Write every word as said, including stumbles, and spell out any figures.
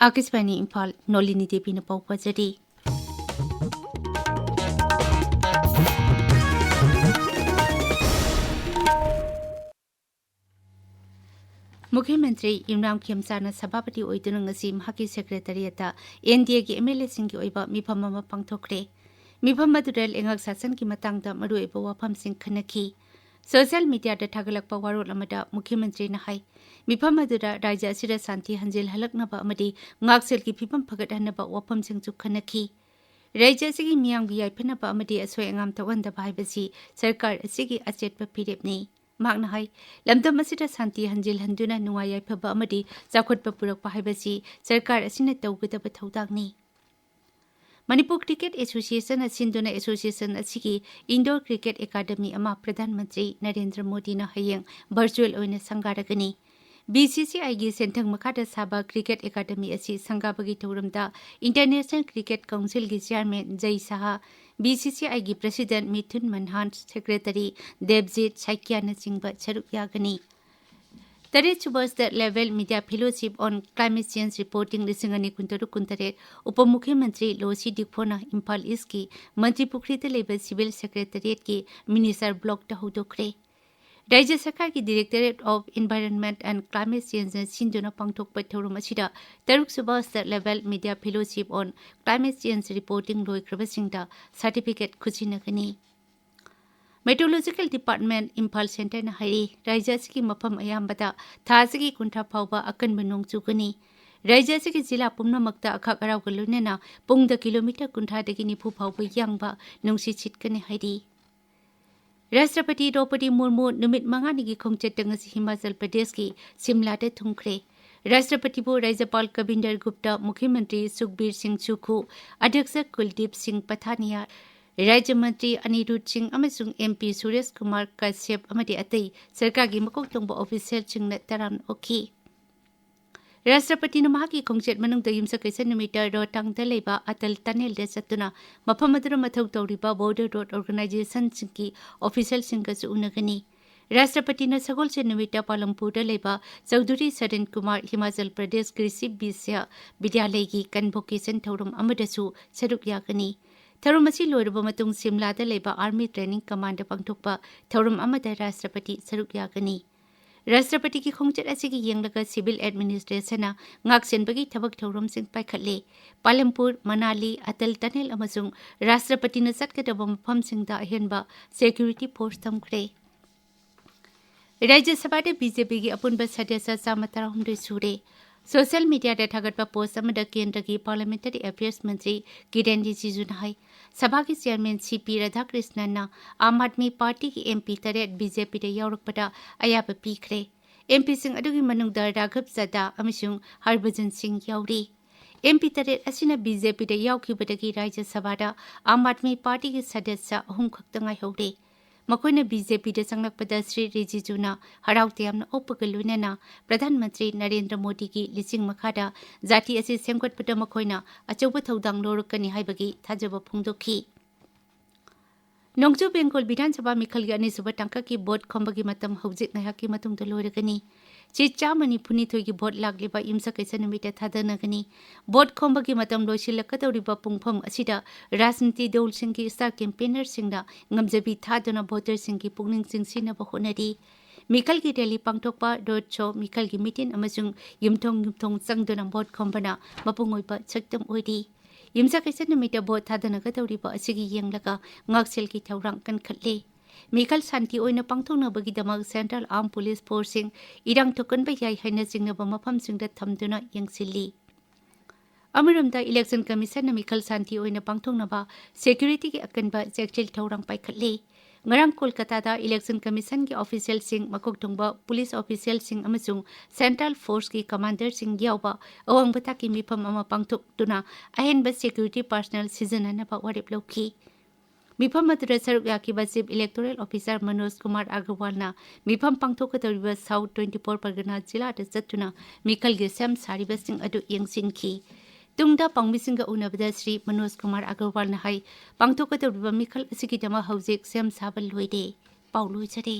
ꯑꯥꯀꯥꯁꯕꯥꯅꯤ ꯏꯝꯐꯥꯜ, ꯅꯣꯂꯤꯅꯤ ꯗꯦꯕꯤꯅ ꯄꯥꯎ ꯄꯥꯖꯔꯤ꯫ ꯃꯨꯈ꯭ꯌ ꯃꯟꯇ꯭ꯔꯤ ꯌꯨꯝꯅꯥꯝ ꯈꯦꯝꯆꯥꯟꯅ ꯁꯚꯥꯄꯇꯤ ꯑꯣꯏꯗꯨꯅ ꯉꯁꯤ ꯃꯍꯥꯛꯀꯤ ꯁꯦꯀ꯭ꯔꯦꯇꯔꯤꯌꯦꯠꯇ ꯑꯦꯟ ꯗꯤ ꯑꯦꯒꯤ ꯑꯦꯝ ꯑꯦꯜ ꯑꯦꯁꯤꯡꯒꯤ ꯑꯣꯏꯕ ꯃꯤꯐꯝ ꯑꯃ ꯄꯥꯡꯊꯣꯛꯈ꯭ꯔꯦ꯫ ꯃꯤꯐꯝ ꯑꯗꯨꯗ ꯂꯩꯉꯥꯛ ꯁꯥꯁꯟꯒꯤ ꯃꯇꯥꯡꯗ ꯃꯔꯨꯑꯣꯏꯕ ꯋꯥꯐꯝꯁꯤꯡ ꯈꯟꯅꯈꯤ꯫ ꯁꯣꯁꯤꯌꯦꯜ ꯃꯤꯗꯤꯌꯥꯗ ꯊꯥꯒꯠꯂꯛꯄ ꯋꯥꯔꯣꯜ ꯑꯃꯗ ꯃꯨꯈ꯭ꯌ ꯃꯟꯇ꯭ꯔꯤꯅ ꯍꯥꯏ, ꯃꯤꯐꯝ ꯑꯗꯨꯗ ꯔꯥꯖ꯭ꯌ ꯑꯁꯤꯗ ꯁꯥꯟꯇꯤ ꯍꯟꯖꯤꯜꯍꯜꯂꯛꯅꯕ ꯑꯃꯗꯤ ꯉꯥꯛꯁꯦꯜꯒꯤ ꯐꯤꯕꯝ ꯐꯒꯠꯍꯟꯅꯕ ꯋꯥꯐꯝꯁꯤꯡꯁꯨ ꯈꯟꯅꯈꯤ꯫ ꯔꯥꯖ꯭ꯌ ꯑꯁꯤꯒꯤ ꯃꯤꯌꯥꯝꯒꯤ ꯌꯥꯏꯐꯅꯕ ꯑꯃꯗꯤ ꯑꯁꯣꯏ ꯑꯉꯥꯝ ꯊꯣꯛꯍꯟꯗꯕ ꯍꯥꯏꯕꯁꯤ ꯁꯔꯀꯥꯔ ꯑꯁꯤꯒꯤ ꯑꯆꯦꯠꯄ ꯐꯤꯔꯦꯞꯅꯤ꯫ ꯃꯍꯥꯛꯅ ꯍꯥꯏ, ꯂꯝꯗꯝ ꯑꯁꯤꯗ ꯁꯥꯟꯇꯤ ꯍꯟꯖꯤꯜꯍꯟꯗꯨꯅ ꯅꯨꯡꯉꯥꯏ ꯌꯥꯏꯐꯕ ꯑꯃꯗꯤ ꯆꯥꯎꯈꯠꯄ ꯄꯨꯔꯛꯄ ꯍꯥꯏꯕꯁꯤ ꯁꯔꯀꯥꯔ ꯑꯁꯤꯅ ꯇꯧꯒꯗꯕ ꯊꯧꯗꯥꯡꯅꯤ꯫ ꯃꯅꯤꯄꯨꯔ ꯀ꯭ꯔꯤꯀꯦꯠ ꯑꯦꯁꯣꯁꯤꯌꯦꯁꯟꯅ ꯁꯤꯟꯗꯨꯅ ꯑꯦꯁꯣꯁꯤꯌꯦꯁꯟ ꯑꯁꯤꯒꯤ ꯏꯟꯗꯣꯔ ꯀ꯭ꯔꯤꯀꯦꯠ ꯑꯦꯀꯥꯗꯃꯤ ꯑꯃ ꯄ꯭ꯔꯙꯥꯟ ꯃꯟꯇ꯭ꯔꯤ ꯅꯔꯦꯟꯗ꯭ꯔ ꯃꯣꯗꯤꯅ ꯍꯌꯦꯡ ꯚꯔꯆꯨꯑꯦꯜ ꯑꯣꯏꯅ ꯁꯪꯒꯥꯔꯒꯅꯤ꯫ ꯕꯤ ꯁꯤ ꯁꯤ ꯑꯥꯏꯒꯤ ꯁꯦꯟꯊꯪ ꯃꯈꯥꯗ ꯁꯥꯕ ꯀ꯭ꯔꯤꯀꯦꯠ ꯑꯦꯀꯥꯗꯃꯤ ꯑꯁꯤ ꯁꯪꯒꯥꯕꯒꯤ ꯊꯧꯔꯝꯗ ꯏꯟꯇꯔꯅꯦꯁꯅꯦꯜ ꯀ꯭ꯔꯤꯀꯦꯠ ꯀꯥꯎꯟꯁꯤꯜꯒꯤ ꯆꯤꯌꯥꯔꯃꯦꯟ ꯖꯩ ꯁꯍꯥ, ꯕꯤ ꯁꯤ ꯁꯤ ꯑꯥꯏꯒꯤ ꯄ꯭ꯔꯁꯤꯗꯦꯟꯠ ꯃꯤꯊꯨꯟ ꯃꯟꯍꯥꯟ, ꯁꯦꯀ꯭ꯔꯦꯇꯔꯤ ꯗꯦꯕꯖꯤꯠ ꯁꯥꯏꯀꯤꯌꯥꯅꯆꯤꯡꯕ ꯁꯔꯨꯛ ꯌꯥꯒꯅꯤ꯫ ꯇꯔꯦꯠꯁꯨꯕ State Level Media Fellowship on Climate Change Reporting ꯂꯤꯁꯤꯡ ꯑꯅꯤ ꯀꯨꯟꯇꯔꯨꯛ ꯀꯨꯟꯇꯔꯦꯠ ꯎꯄ ꯃꯨꯈ꯭ꯌ ꯃꯟꯇ꯭ꯔꯤ ꯂꯣꯁꯤ ꯗꯤꯈꯣꯅ ꯏꯝꯐꯥꯜ ꯏꯁꯀꯤ ꯃꯟꯇ꯭ꯔꯤ ꯄꯨꯈ꯭ꯔꯤꯗ ꯂꯩꯕ ꯁꯤꯚꯤꯜ ꯁꯦꯀ꯭ꯔꯦꯇꯔꯤꯌꯦꯠꯀꯤ ꯃꯤꯅꯤꯁꯇꯔ ꯕ꯭ꯂꯣꯛꯇ ꯍꯧꯗꯣꯛꯈ꯭ꯔꯦ꯫ ꯔꯥꯖ꯭ꯌ ꯁꯔꯀꯥꯔꯒꯤ Directorate of Environment and Climate Changeꯅ ꯁꯤꯟꯗꯨꯅ ꯄꯥꯡꯊꯣꯛꯄ ꯊꯧꯔꯝ ꯑꯁꯤꯗ ꯇꯔꯨꯛꯁꯨꯕ State Level Media Fellowship on Climate Change Reporting ꯂꯣꯏꯈ꯭ꯔꯕꯁꯤꯡꯗ ꯁꯥꯔꯇꯤꯐꯤꯀꯦꯠ ꯈꯨꯠꯁꯤꯟꯅꯒꯅꯤ꯫ Meteorological Department ꯏꯝꯐꯥꯜ ꯁꯦꯟꯇꯔꯅ ꯍꯥꯏꯔꯤ, ꯔꯥꯖ꯭ꯌ ꯑꯁꯤꯒꯤ ꯃꯐꯝ ꯑꯌꯥꯝꯕꯗ ꯊꯥ ꯑꯁꯤꯒꯤ ꯀꯨꯟꯊ꯭ꯔꯥ ꯐꯥꯎꯕ ꯑꯀꯟꯕ ꯅꯣꯡ ꯆꯨꯒꯅꯤ꯫ ꯔꯥꯖ꯭ꯌ ꯑꯁꯤꯒꯤ ꯖꯤꯂꯥ ꯄꯨꯝꯅꯃꯛꯇ ꯑꯈꯥꯛ ꯑꯔꯥꯎꯒ ꯂꯣꯏꯅꯅ ꯄꯨꯡꯗ ꯀꯤꯂꯣꯃꯤꯇꯔ ꯀꯨꯟꯊ꯭ꯔꯥꯗꯒꯤ ꯅꯤꯐꯨ ꯐꯥꯎꯕ ꯌꯥꯡꯕ ꯅꯨꯡꯁꯤꯠ ꯁꯤꯠꯀꯅꯤ ꯍꯥꯏꯔꯤ꯫ ꯔꯥꯁꯇ꯭ꯔꯄꯇꯤ ꯗ꯭ꯔꯧꯄꯗꯤ ꯃꯨꯔꯃꯨ ꯅꯨꯃꯤꯠ ꯃꯉꯥꯅꯤꯒꯤ ꯈꯣꯡꯆꯠꯇ ꯉꯁꯤ ꯍꯤꯃꯥꯆꯜ ꯄ꯭ꯔꯗꯦꯁꯀꯤ ꯁꯤꯝꯂꯥꯗ ꯊꯨꯡꯈ꯭ꯔꯦ꯫ ꯔꯥꯁꯇ꯭ꯔꯄꯇꯤꯕꯨ ꯔꯥꯖ꯭ꯌꯄꯥꯜ ꯀꯕꯤꯟꯗꯔ ꯒꯨꯞꯇ, ꯃꯨꯈ꯭ꯌ ꯃꯟꯇ꯭ꯔꯤ ꯁꯨꯈꯕꯤꯔ ꯁꯤꯡ ꯁꯨꯈꯨ, ꯑꯗ꯭ꯌꯛꯁ ꯀꯨꯜꯗꯤꯞ ꯁꯤꯡ ꯄꯊꯥꯅꯤꯌꯥ, ꯔꯥꯖ꯭ꯌ ꯃꯟꯇ꯭ꯔꯤ ꯑꯅꯤꯔꯨꯗ ꯁꯤꯡ ꯑꯃꯁꯨꯡ ꯑꯦꯝ ꯄꯤ ꯁꯨꯔꯦꯁ ꯀꯨꯃꯥꯔ ꯀꯁ꯭ꯌꯞ ꯑꯃꯗꯤ ꯑꯇꯩ ꯁꯔꯀꯥꯔꯒꯤ ꯃꯀꯣꯛ ꯊꯣꯡꯕ ꯑꯣꯐꯤꯁꯤꯌꯦꯜꯁꯤꯡꯅ ꯇꯔꯥꯝꯅ ꯑꯣꯛꯈꯤ꯫ ꯔꯥꯁꯇ꯭ꯔꯄꯇꯤꯅ ꯃꯍꯥꯛꯀꯤ ꯈꯣꯡꯆꯠ ꯃꯅꯨꯡꯗ ꯌꯨꯝꯁꯀꯩꯁ ꯅꯨꯃꯤꯠꯇ ꯔꯣꯍꯇꯥꯡꯗ ꯂꯩꯕ ꯑꯇꯜ ꯇꯅꯦꯜꯗ ꯆꯠꯇꯨꯅ ꯃꯐꯝ ꯑꯗꯨꯗ ꯃꯊꯧ ꯇꯧꯔꯤꯕ ꯕꯣꯔꯗꯔ ꯔꯣꯗ ꯑꯣꯔꯒꯅꯥꯏꯖꯦꯁꯟꯁꯤꯡꯒꯤ ꯑꯣꯐꯤꯁꯤꯌꯦꯜꯁꯤꯡꯒꯁꯨ ꯎꯅꯒꯅꯤ꯫ ꯔꯥꯁꯇ꯭ꯔꯄꯇꯤꯅ ꯁꯒꯣꯜꯁꯦꯟ ꯅꯨꯃꯤꯠꯇ ꯄꯥꯂꯝꯄꯨꯔꯗ ꯂꯩꯕ ꯆꯧꯙꯨꯔꯤ ꯁꯔꯟ ꯀꯨꯃꯥꯔ ꯍꯤꯃꯥꯆꯜ ꯄ꯭ꯔꯗꯦꯁ ꯀ꯭ꯔꯤꯁꯤ ꯕꯤꯁ꯭ꯌ ꯕꯤꯗ꯭ꯌꯥꯂꯌꯒꯤ ꯀꯟꯚꯣꯀꯦꯁꯟ ꯊꯧꯔꯝ ꯑꯃꯗꯁꯨ ꯁꯔꯨꯛ ꯌꯥꯒꯅꯤ꯫ ꯊꯧꯔꯝ ꯑꯁꯤ ꯂꯣꯏꯔꯕ ꯃꯇꯨꯡ ꯁꯤꯝꯂꯥꯗ ꯂꯩꯕ ꯑꯥꯔꯃꯤ ꯇ꯭ꯔꯦꯅꯤꯡ ꯀꯃꯥꯟꯗ ꯄꯥꯡꯊꯣꯛꯄ ꯊꯧꯔꯝ ꯑꯃꯗ ꯔꯥꯁꯇ꯭ꯔꯄꯇꯤ ꯁꯔꯨꯛ ꯌꯥꯒꯅꯤ꯫ ꯔꯥꯁꯇ꯭ꯔꯄꯇꯤꯒꯤ ꯈꯣꯡꯆꯠ ꯑꯁꯤꯒꯤ ꯌꯦꯡꯂꯒ ꯁꯤꯚꯤꯜ ꯑꯦꯗꯃꯤꯅꯤꯁꯇ꯭ꯔꯦꯁꯟꯅ ꯉꯥꯛꯁꯦꯟꯕꯒꯤ ꯊꯕꯛ ꯊꯧꯔꯝꯁꯤꯡ ꯄꯥꯏꯈꯠꯂꯦ꯫ ꯄꯥꯂꯝꯄꯨꯔ, ꯃꯅꯥꯂꯤ, ꯑꯇꯜ ꯇꯅꯦꯜ ꯑꯃꯁꯨꯡ ꯔꯥꯁꯇ꯭ꯔꯄꯇꯤꯅ ꯆꯠꯀꯗꯕ ꯃꯐꯝꯁꯤꯡꯗ ꯑꯍꯦꯟꯕ ꯁꯦꯀ꯭ꯌꯨꯔꯤꯇꯤ ꯐꯣꯔꯁ ꯊꯝꯈ꯭ꯔꯦ꯫ ꯔꯥꯖ꯭ꯌ ꯁꯚꯥꯗ ꯕꯤ ꯖꯦ ꯄꯤꯒꯤ ꯑꯄꯨꯟꯕ ꯁꯗꯁ꯭ꯌ ꯆꯥꯝꯃ ꯇꯔꯥꯍꯨꯝꯗꯣꯏ ꯁꯨꯔꯦ꯫ ꯁꯣꯁꯤꯌꯦꯜ ꯃꯤꯗꯤꯌꯥꯗ ꯊꯥꯒꯠꯄ ꯄꯣꯁ ꯑꯃꯗ ꯀꯦꯟꯗ꯭ꯔꯒꯤ ꯄꯥꯔꯂꯤꯌꯥꯃꯦꯟꯇꯔꯤ ꯑꯦꯐꯤꯌꯔꯁ ꯃꯟꯇ꯭ꯔꯤ ꯀꯤꯔꯦꯟ ꯔꯤꯖꯤꯖꯨꯅ ꯍꯥꯏ, ꯁꯚꯥꯒꯤ ꯆꯤꯌꯥꯔꯃꯦꯟ ꯁꯤ ꯄꯤ ꯔꯥꯙꯥꯀ꯭ꯔꯤꯁꯅꯟꯅ ꯑꯥꯝ ꯑꯥꯗꯃꯤ ꯄꯥꯔꯇꯤꯒꯤ ꯑꯦꯝ ꯄꯤ ꯇꯔꯦꯠ ꯕꯤ ꯖꯦ ꯄꯤꯗ ꯌꯥꯎꯔꯛꯄꯗ ꯑꯌꯥꯕ ꯄꯤꯈ꯭ꯔꯦ꯫ ꯑꯦꯝ ꯄꯤꯁꯤꯡ ꯑꯗꯨꯒꯤ ꯃꯅꯨꯡꯗ ꯔꯥꯘꯕ ꯆꯗꯥ ꯑꯃꯁꯨꯡ ꯍꯔꯚꯖꯟ ꯁꯤꯡ ꯌꯥꯎꯔꯤ꯫ ꯑꯦꯝ ꯄꯤ ꯇꯔꯦꯠ ꯑꯁꯤꯅ ꯕꯤ ꯖꯦ ꯄꯤꯗ ꯌꯥꯎꯈꯤꯕꯗꯒꯤ ꯔꯥꯖ꯭ꯌ ꯁꯚꯥꯗ ꯑꯥꯝ ꯑꯥꯗꯃꯤ ꯄꯥꯔꯇꯤꯒꯤ ꯁꯗꯁ꯭ꯌ ꯑꯍꯨꯝ ꯈꯛꯇ ꯉꯥꯏꯍꯧꯔꯦ꯫ ꯃꯈꯣꯏꯅ ꯕꯤ ꯖꯦ ꯄꯤꯗ ꯆꯪꯂꯛꯄꯗ ꯁ꯭ꯔꯤ ꯔꯤꯖꯤꯖꯨꯅ ꯍꯔꯥꯎ ꯇꯌꯥꯝꯅ ꯑꯣꯛꯄꯒ ꯂꯣꯏꯅꯅ ꯄ꯭ꯔꯙꯥꯟ ꯃꯟꯇ꯭ꯔꯤ ꯅꯔꯦꯟꯗ꯭ꯔ ꯃꯣꯗꯤꯒꯤ ꯂꯤꯆꯤꯡ ꯃꯈꯥꯗ ꯖꯥꯇꯤ ꯑꯁꯤ ꯁꯦꯝꯒꯠꯄꯗ ꯃꯈꯣꯏꯅ ꯑꯆꯧꯕ ꯊꯧꯗꯥꯡ ꯂꯧꯔꯛꯀꯅꯤ ꯍꯥꯏꯕꯒꯤ ꯊꯥꯖꯕ ꯐꯣꯡꯗꯣꯛꯈꯤ꯫ ꯅꯣꯡꯆꯨꯞ ꯕꯦꯡꯒꯣꯜ ꯕꯤꯙꯥꯟ ꯁꯚꯥ ꯃꯤꯈꯜꯒꯤ ꯑꯅꯤꯁꯨꯕ ꯇꯥꯡꯀꯛꯀꯤ ꯚꯣꯠ ꯈꯣꯝꯕꯒꯤ ꯃꯇꯝ ꯍꯧꯖꯤꯛ ꯉꯥꯏꯍꯥꯛꯀꯤ ꯃꯇꯨꯡꯗ ꯂꯣꯏꯔꯒꯅꯤ꯫ ꯁꯤꯠ ꯆꯥꯝꯃ ꯅꯤꯐꯨ ꯅꯤꯊꯣꯏꯒꯤ ꯚꯣꯠ ꯂꯥꯛꯂꯤꯕ ꯌꯨꯝꯁꯀꯩꯁ ꯅꯨꯃꯤꯠꯇ ꯊꯥꯗꯅꯒꯅꯤ꯫ ꯚꯣꯠ ꯈꯣꯝꯕꯒꯤ ꯃꯇꯝ ꯂꯣꯏꯁꯤꯜꯂꯛꯀꯗꯧꯔꯤꯕ ꯄꯨꯡꯐꯝ ꯑꯁꯤꯗ ꯔꯥꯖꯅꯤꯇꯤ ꯗꯜꯁꯤꯡꯒꯤ ꯁ꯭ꯇꯥꯔ ꯀꯦꯝꯄꯦꯅꯔꯁꯤꯡꯅ ꯉꯝꯖꯕꯤ ꯊꯥꯗꯨꯅ ꯚꯣꯇꯔꯁꯤꯡꯒꯤ ꯄꯨꯛꯅꯤꯡ ꯆꯤꯡꯁꯤꯟꯅꯕ ꯍꯣꯠꯅꯔꯤ꯫ ꯃꯤꯈꯜꯒꯤ ꯔꯦꯂꯤ ꯄꯥꯡꯊꯣꯛꯄ, ꯔꯣꯗ ꯁꯣ, ꯃꯤꯈꯜꯒꯤ ꯃꯤꯇꯤꯟ ꯑꯃꯁꯨꯡ ꯌꯨꯝꯊꯣꯡ ꯌꯨꯝꯊꯣꯡ ꯆꯪꯗꯨꯅ ꯚꯣꯠ ꯈꯣꯝꯕꯅ ꯃꯄꯨꯡ ꯑꯣꯏꯕ ꯁꯛꯇꯝ ꯑꯣꯏꯔꯤ꯫ ꯌꯨꯝꯁꯀꯩꯁ ꯅꯨꯃꯤꯠꯇ ꯚꯣꯠ ꯊꯥꯗꯅꯒꯗꯧꯔꯤꯕ ꯑꯁꯤꯒꯤ ꯌꯦꯡꯂꯒ ꯉꯥꯛꯁꯦꯜꯒꯤ ꯊꯧꯔꯥꯡ ꯀꯟꯈꯠꯂꯦ꯫ ꯃꯤꯈꯜ ꯁꯥꯟꯇꯤ ꯑꯣꯏꯅ ꯄꯥꯡꯊꯣꯛꯅꯕꯒꯤꯗꯃꯛ ꯁꯦꯟꯇ꯭ꯔꯦꯜ ꯑꯥꯔꯝ ꯄꯨꯂꯤꯁ ꯐꯣꯔꯁꯁꯤꯡ ꯏꯔꯥꯡ ꯊꯣꯛꯍꯟꯕ ꯌꯥꯏ ꯍꯥꯏꯅ ꯆꯤꯡꯅꯕ ꯃꯐꯝꯁꯤꯡꯗ ꯊꯝꯗꯨꯅ ꯌꯦꯡꯁꯤꯜꯂꯤ꯫ ꯑꯃꯔꯣꯝꯗ, ꯏꯂꯦꯛꯁꯟ ꯀꯃꯤꯁꯟꯅ ꯃꯤꯈꯜ ꯁꯥꯟꯇꯤ ꯑꯣꯏꯅ ꯄꯥꯡꯊꯣꯛꯅꯕ ꯁꯦꯀ꯭ꯌꯨꯔꯤꯇꯤꯒꯤ ꯑꯀꯟꯕ ꯆꯦꯛꯁꯤꯜ ꯊꯧꯔꯥꯡ ꯄꯥꯏꯈꯠꯂꯤ꯫ ꯉꯔꯥꯡ ꯀꯣꯜꯀꯇꯥꯗ ꯏꯂꯦꯛꯁꯟ ꯀꯃꯤꯁꯟꯒꯤ ꯑꯣꯐꯤꯁꯤꯌꯦꯜꯁꯤꯡ, ꯃꯀꯣꯛ ꯊꯣꯡꯕ ꯄꯨꯂꯤꯁ ꯑꯣꯐꯤꯁꯤꯌꯦꯜꯁꯤꯡ ꯑꯃꯁꯨꯡ ꯁꯦꯟꯇ꯭ꯔꯦꯜ ꯐꯣꯔꯁꯀꯤ ꯀꯃꯥꯟꯗꯔꯁꯤꯡ ꯌꯥꯎꯕ ꯑꯋꯥꯡꯕ ꯊꯥꯛꯀꯤ ꯃꯤꯐꯝ ꯑꯃ ꯄꯥꯡꯊꯣꯛꯇꯨꯅ ꯑꯍꯦꯟꯕ ꯁꯦꯀ꯭ꯌꯨꯔꯤꯇꯤ ꯄꯥꯔꯁꯅꯦꯜ ꯁꯤꯖꯤꯟꯅꯅꯕ ꯋꯥꯔꯦꯞ ꯂꯧꯈꯤ꯫ ꯃꯤꯐꯝ ꯑꯗꯨꯗ ꯁꯔꯨꯛ ꯌꯥꯈꯤꯕ chief electoral officer Manoj Kumar ꯑꯒꯔꯋꯥꯜꯅ ꯃꯤꯐꯝ ꯄꯥꯡꯊꯣꯛꯀꯗꯧꯔꯤꯕ ꯁꯥꯎꯊ ꯇ꯭ꯋꯦꯟꯇꯤ ꯐꯣꯔ ꯄꯔꯒꯅꯥ ꯖꯤꯂꯥꯗ ꯆꯠꯇꯨꯅ ꯃꯤꯈꯜꯒꯤ ꯁꯦꯝ ꯁꯥꯔꯤꯕꯁꯤꯡ ꯑꯗꯨ ꯌꯦꯡꯁꯤꯟꯈꯤ꯫ ꯇꯨꯡꯗ ꯄꯥꯎꯃꯤꯁꯤꯡꯒ ꯎꯅꯕꯗ ꯁ꯭ꯔꯤ ꯃꯅꯣꯖ ꯀꯨꯃꯥꯔ ꯑꯒꯔꯋꯥꯜꯅ ꯍꯥꯏ, ꯄꯥꯡꯊꯣꯛꯀꯗꯧꯔꯤꯕ ꯃꯤꯈꯜ ꯑꯁꯤꯒꯤꯗꯃꯛ ꯍꯧꯖꯤꯛ ꯁꯦꯝ ꯁꯥꯕ ꯂꯣꯏꯔꯦ꯫ ꯄꯥꯎ ꯂꯣꯏꯖꯔꯦ꯫